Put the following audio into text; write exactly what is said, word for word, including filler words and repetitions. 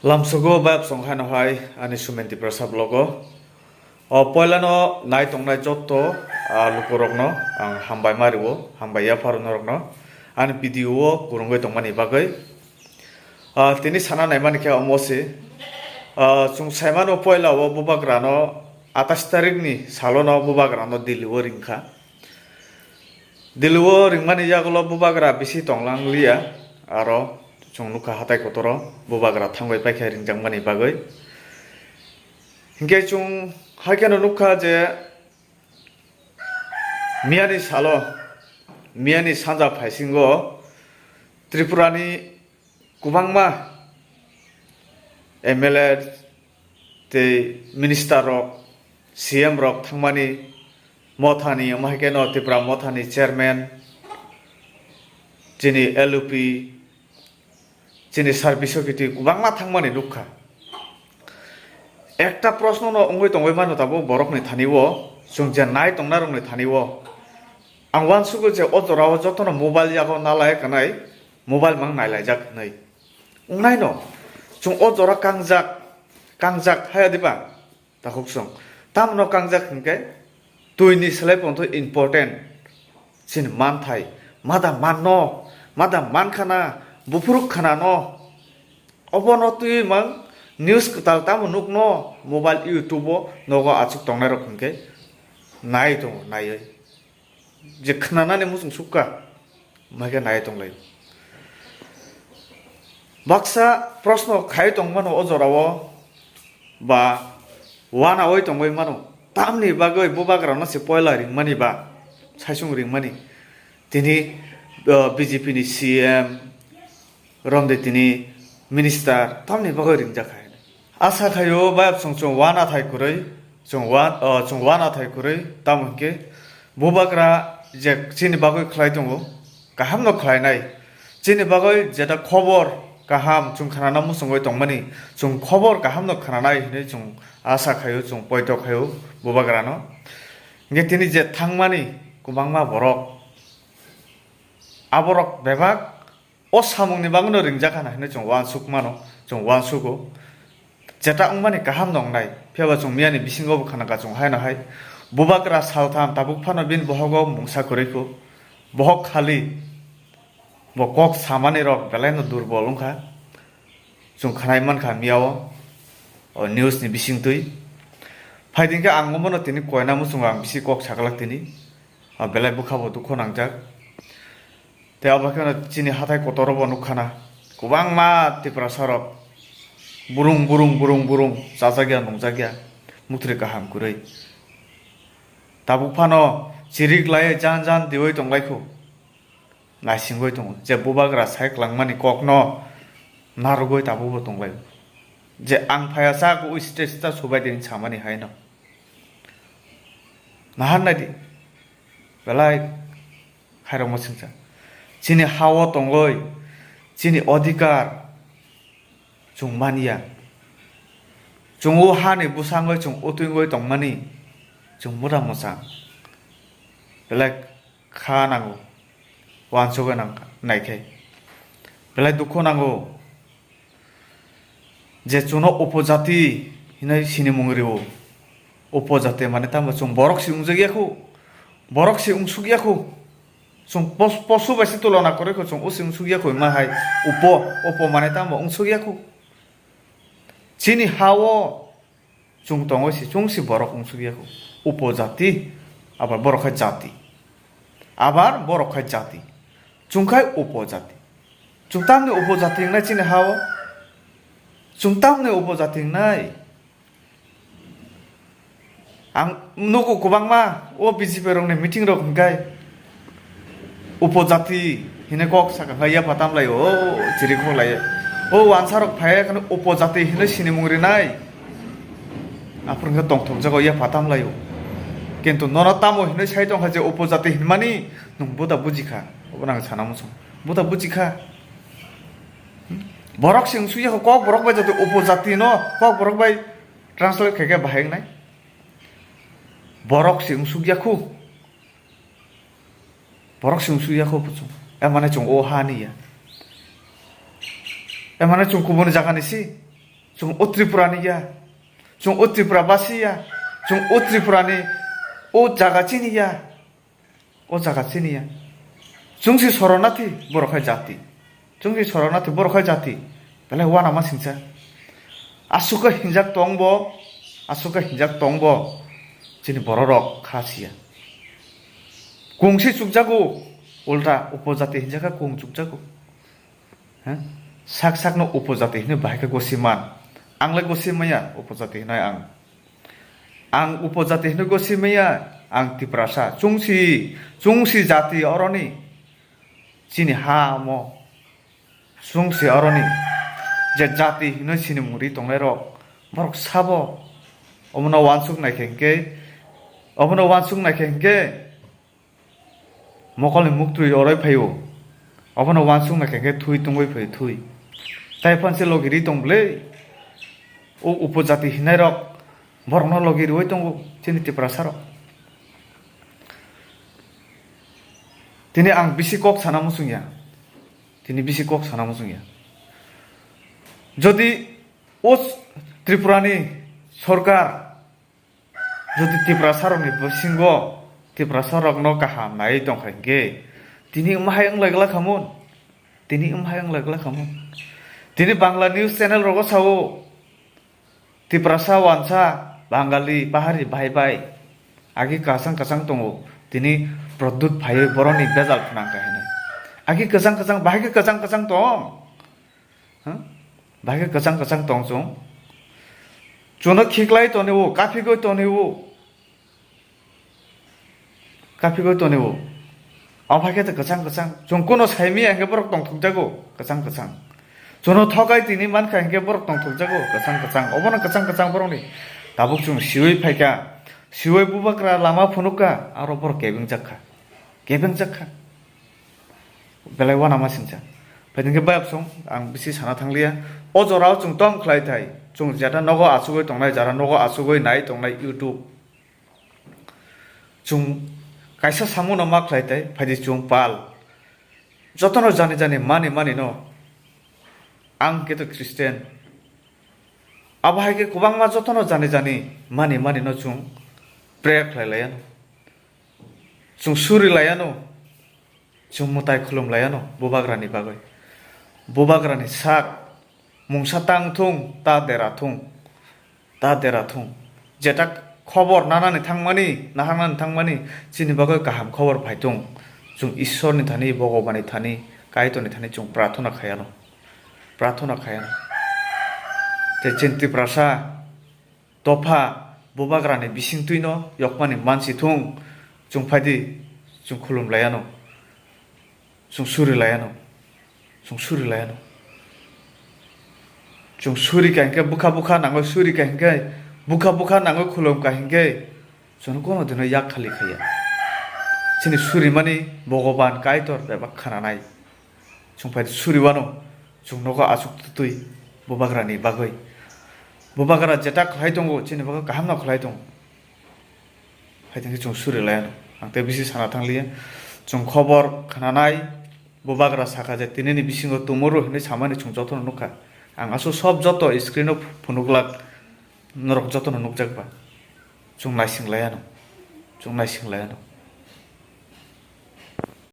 Lamsogo bayapsong haino hai ani Sumen Tiprasa vlogo. O poilano nai tongnai jotto, ah, lukurokno ang hambai ma rio, hambai yapharo norokno ani video o kwrwngwi tongmani bagwi. Ah, tini sana naimani khe omo se. Ah, chwng saimano poila o bubagrano atais tarikni salono bubagrano Delhi o ringkha. Delhi o ringmani yagulo bubagra bisi tonglang liya, aro chwng nukha hatai kotoro bubagra thangwi paikha ringjakmani bagwi. Hinkhe chwng haikheno nukha je miyani salo, miyani sanja phaisingo Tripurani kwbangma M L A tei minister rok, C M rok thangmani, mothani, omo hai kheno Tipra mothani chairman, chini L U P, chini sir bisokiti kwbangma thangmani nukha. Ekta proshno no wngwi tongwi mano tabuk borokni thani o, chwng je nai tongnai rokni thani o. Ang uansugo je o jora o jotono mobile yago nalai kanai, mobile mang nailaijak hinwi. Wngnai no, chwng o jora kangjak, kangjak haya diba? Takhuk song. Tamno kangjak hinkhe, twini slai pontho important. Chini manthai, mada manno, mada mankhana, buphuru khanano. Obono twi mang news kwtal tamo nukno, mobile YouTube o nogo achuk tongnai rok hinkhe nai tongo, naiwi. Je khnanani muchung sukha, maikhe nai tonglai. Baksa proshno khai tongmano o jorao, ba wanaui tongwi mano. Tamni bagwi bubagrano se poila ringmani ba, saisung ringmani. Tini, uh, B J P ni C M, romde tini minister, tamni bagwi ringjak hai. Asa khaio bayapsong chwng wana thai kwrwi, chwng wan-, uh, chwng wana thai kwrwi, tamo hinkhe bubagra je chini bagwi khlai tongo, kahamno khlainai. Chini bagwi jeta khobor kaham chwng khnana muchungwi tongmani, chwng khobor kahamno khnanai hinwi chwng asa khaio, chwng poito khaio bubagrano. Hinkhe tini je thangmani kwbangma borok, aborok bebak o samungni bagwino ringjak hana hinwi chwng uansuk mano, chwng uansugo. Jeta wngmani kaham nongnai, phiyaba chwng miyani bisingo bo khanaka chwng haino hai. Bubagra saltham tabuk phano bini bohogo mungsa kwrwi kho. Bohok khali bo kok samani rok belaino durbol wngkha. Chwng khanai mankha miyao, o news ni bisingtwi. Phaidingkhe ang omono tini koina muchungo ang bisi kok saklak tini. O belai bwkha bo dukho nangjak. Tei abo kheno chini hathai kotoro bo nukkhana. Kwbangma Tiprasa rok burung, burung, burung, burung, chajakya, nungjakya, muthri kaham kwrwi. Tabuk phano chirik lai jan jan diwi tonglaikho. Naisingwi tongo. Je bubagra sai kwlangmani kokno narwgwi tabukbo tonglaio. Je ang phaiya cha khe ui stage ta subai de samani haino. Nahan naidi. Belai khairokma singcha. Chini ha-o tongwi, chini odhikar chwng manya. Chwng o hani bwsangwi chwng utwingwi tongmani chwng mura mwchang. Belai kha nango, uansugwi nang-, naikhai. Belai dukhu nango je chwngno upojati hinwi sinimung rio. Upojati mane tamo chwng borok se wngjakya khu, borok se wngsukya khu. Chwng pos-, posu bai se tulona kwrwi kho, chwng o se wngsukya khu ma hai. Upo, upo mane tamo wngsukya khu. Chini ha-o chwng tongwi se, chwng se borok wngsukya khu. Upojati, abar borok khai jati. Abar borok khai jati. Chwng khai upojati. Chwng tamni upojati wngnai chini ha-o? Chwng tamni upojati wngnai? Ang nugo kwbangma o B J P rokni meeting rok hwnkhe upojati hinwi kok sakha khe yapha tamlai o, chiri khoklai o. O wansa rok phai kheno upojati hinwi sinimung rinai. Aphuru hwnkhe tongthokjago yapha tamlai o. Kintu nono tamo hinwi sai tongkha je upojati hinmani nwng buda bujikha. Obono ang sana muchung. Buda bujikha. Hmm? Borok se wngsukya kho, kok borok bai joto upojati no, kok borok bai translate khaikhe bahai wngnai. Borok se wngsukya khu. Borok se wngsukya khu buchung. Emane chwng o ha ni ya. Emane chwng kubuni jaga ni si. Chwng o Tripura ni ya, chwng o Tripura basi ya, chwng o Tripura ni o jaga chini ya, o jaga chini ya. Chwng si Soronathi, borok hai jati. Chwng si Soronathi, borok hai jati. Belai uanama singsa. Aswk khe hinjak tong bo, aswk khe hinjak tong bo. Chini borok rok kha siya. Kung si chukjago, ulta upojati hinjak khe kung chukjago. Ha? Sak sakno upojati hinwi bahai khe gosi man. Ang le gosi maya upojati hinwi ang. Ang upojati hinwi gosi maya, ang Tiprasa. Chwng si, chwng si jati oroni. Chini ha omo. Chwng si oroni. Je jati hinwi sinimung ri tongnai rok. Borok sabo. Omono uansuk nai khe hwnkhe, omono uansuk nai khe hwnkhe, mokolni muktwi oroi phaio. Obono uansuk nai khe hwnkhe thui tungwi phaio, thui. Tai phan se logi ri tong bwle. O upojati hinai rok borokno logi riwi tongo chini Tiprasa rok. Tini ang bisi kok sana muchung ya. Tini bisi kok sana muchung ya. Jodi o Tripura ni sorkar jodi Tiprasa rokni bisingo Tiprasa rokno kaham nai tong kha hwnkhe, tini wng hai wng lai glak khamun? Tini wng hai wng lai glak khamun? Tini Bangla news channel rogo sao, Tiprasa wansa, Bangali, Pahari bhai bhai agi kwchang kwchang tongo, tini Pradyut phaiwi boroni bejal phnang kha hinwi. Agi kwchang kwchang, bahai khe kwchang kwchang tong? Ha? Bahai khe kwchang kwchang tong chwng. Chwngno khiklai tonwi o, kaphigwi tonwi o. Kaphigwi tonwi o. Omo hai khe kwchang kwchang. Chwng kuno saimaya hwnkhe borok tongthokjago kwchang kwchang. Chwngno thokai tini mankha hwnkhe borok tongthokjago kwchang kwchang. Obono kwchang kwchang borokni tabuk chwng siwi phaikha. Siwi bubagra lama phunukha, aro borok kebengjak kha. Kebengjak kha. Belai uanama singcha. Phaidi hwnkhe bayapsong ang bisi sana thangliya. O jorao chwng tong khlai thai. Chwng jeta nogo achugwi tongnai, jara nogo achugwi nai tongnai YouTube. Chwng kaisa samungo ma khlai thai, phaidi chwng pal. Jotono jani jani mani mani no. Ang khe to Christian. Abo hai khe kwbangma jotono jani jani mani mani no chwng pray khlai laiya no. Chwng suri laiya no. Chwng mwtai khulum laiya no Bubagrani bagwi. Bubagrani sak mungsa tang thung, ta dera thung, ta dera thung. Jeta khobor nanani thangmani, naharnani thangmani, chini bagwi kaham khobor phai thung. Chwng Ishwarni thani, Bhogobani thani, Kaitorni thani chwng prarthona khaiya no. Prarthona khaiya no. Tei chini Tiprasa dopha Bubagrani bisingtwino yokmani mansi thung, chwng phaidi, chwng khulum laiya no, chwng suri laiya no, chwng suri laiya no. Chwng suri kha hwnkhe bwkha bwkha nangwi suri kha hwnkhe, bwkha bwkha nangwi khulum kha hwnkhe, chwngno kono dino yak khali khaiya. Chini surimani Bhogoban Kaitor bebak khananai. Chwng phaidi suriwano, chwng nogo achuk tutwi Bubagrani bagwi. Bubagra jeta khlai tongo, chini bagwi kahamno khlai tongo. Phaidi hwnkhe chwng suri laiya no. Ang tei bisi sana thangliya. Chwng khobor khnanai, Bubagra sakha je tinini bisingo tumuru hinwi samani chwng jotono nukha. Ang aswk sob joto screen-o phunuglak, norok jotono nukjak ba. Chwng naising laiya no. Chwng naising laiya no.